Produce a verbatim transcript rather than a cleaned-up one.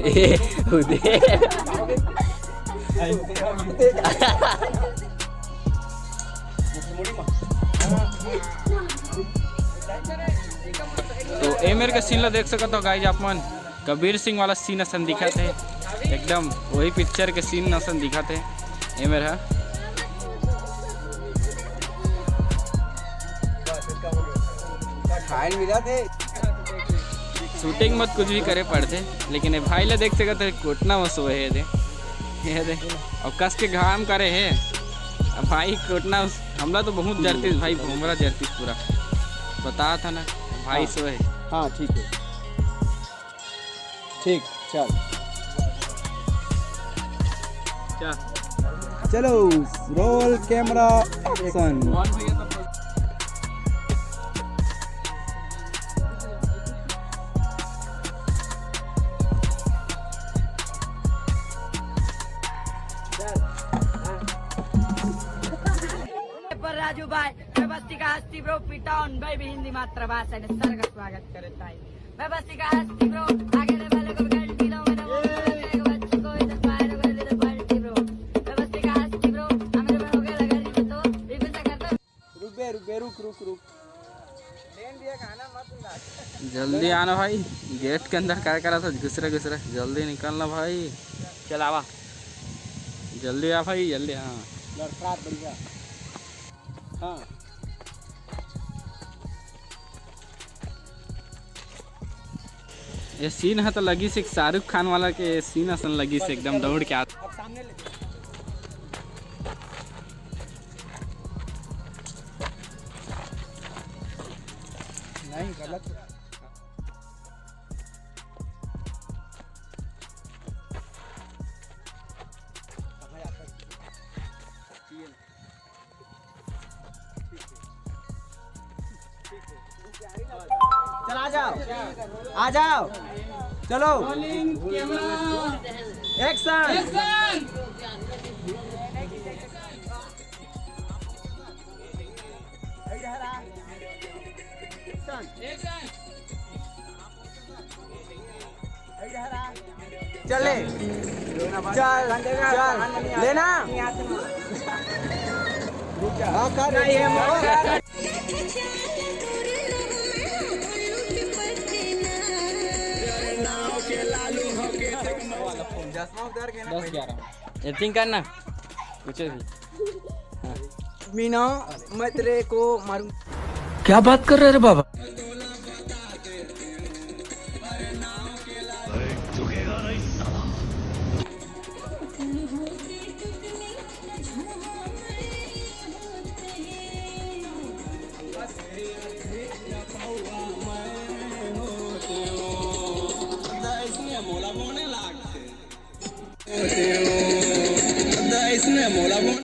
ए, उदे। तो ए मेर के सीन ला देख सकत हो गाइज आप मन, कबीर सिंह वाला सीन असन दिखत हे, एकदम वही पिक्चर के सीन असन दिखत हे। ए मेर हा खाए मिला थे। शूटिंग मत कुछ भी करे पड़थे, लेकिन ए भाई ला देख सकत हे, कोटना में सोए हे दे, ये दे, और कस के घाम करे हे। अब भाई कोटना हमला तो बहुत जरतीस भाई, भोमरा जरतीस पूरा, बता था ना भाई। हाँ। सोए। हाँ, ठीक है, ठीक, चल। क्या? चलो, रोल कैमरा, एक्शन। पर राजू भाई, व्यवस्थित का हस्ती ब्रो, पीटा ऑन भाई भी हिंदी मातृभाषा ने सर का स्वागत करता है। व्यवस्थित का हस्ती ब्रो, आगे ले वाले को घंटी दो, मेरे वो को बच्ची को इधर बाहर को इधर बल्टी ब्रो। व्यवस्थित का हस्ती ब्रो, हमरे में हो गया लगा नहीं तो, ये कुछ करता। रुक बे, रुक बे, रुक, रुक, रुक। लेन दिया खाना मत उंगा। जल्दी आना भाई, गेट के अंदर काय करत हो, घुसरे घुसरे, जल्दी निकलना भाई। चल आवा, जल्दी आ भाई, जल्दी। हाँ, लड़खड़ात बढ़िया। हाँ। ये सीन ह तो लगिस एक शाहरुख खान वाला के सीन असन लगिस, एकदम दौड़ के आत। अब सामने ले। नहीं, गलत। चल, आ जाओ, आ जाओ, चलो। Rolling, camera, action. Action. Action. चल ले, चल, चल, लेना। हाँ, कर। चश्मा उतार के ना दस पहले। ग्यारह। एक्टिंग करना, कुछ भी। मीना, मैं तेरे को मारूं। क्या बात कर रहे रे बाबा?